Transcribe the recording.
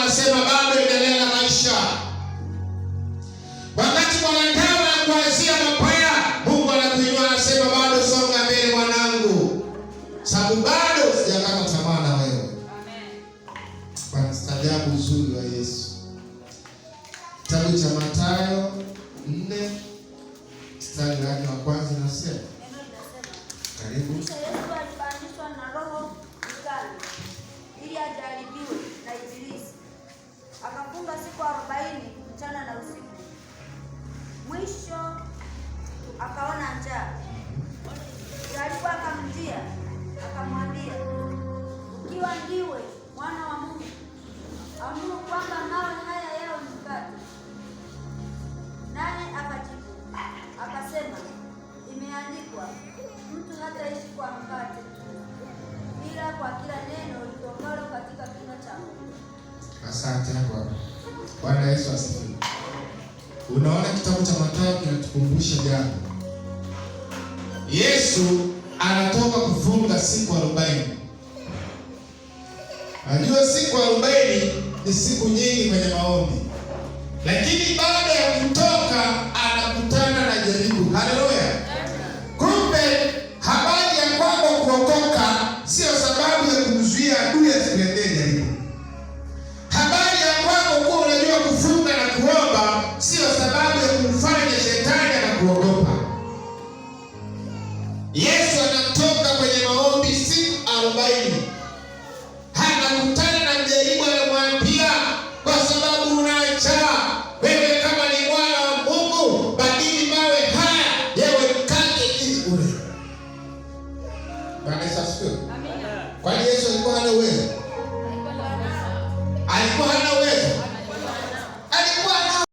anasema bado endelea na maisha. Wakati mwanadamu anakuwazia mabaya, Mungu anakuinua anasema bado songa mbele mwanangu, sababu bado sijakata tamaa na wewe. Amen. Stajabu uzuri wa Yesu. Kitabu cha Mathayo 4 mstari wake wa kwanza nasema. Karibu. Kisha Yesu alipandishwa na Roho nyikani ili ajaribiwe na Ibilisi. Akafunga siku 40 mchana na usiku. Mwisho akaona njaa. Jaribu akamjia akamwambia, ukiwa ndiwe mwana wa Mungu, amuru kwamba mawe haya yawe mkate. Naye akajibu akasema, imeandikwa, mtu hataishi kwa mkate tu, ila kwa kila neno litokalo katika kinywa cha Mungu. Asante Bwana. Bwana Yesu asifiwe. Unaona, kitabu cha Mathayo kinatukumbusha jambo. Yesu anatoka kufunga siku 40. Najua siku 40 ni siku nyingi kwenye maombi, lakini baada ya kutoka anakutana na jaribu. Haleluya! Kumbe habari ya kwamba kuokoka sio sababu ya kumzuia adui asikuletee jaribu. Habari ya kwamba kuwa unajua kufunga na kuomba sio sababu ya kumfanya shetani anakuogopa. Yesu anatoka kwenye maombi siku 40, anakutana na mjaribu, anamwambia kwa sababu unaacha wewe, kama ni mwana wa Mungu, badili mawe haya yawe mkate ili ule. Bwana Yesu asifiwe. Amina. Kwani Yesu alikuwa hana uwezo? Alikuwa hana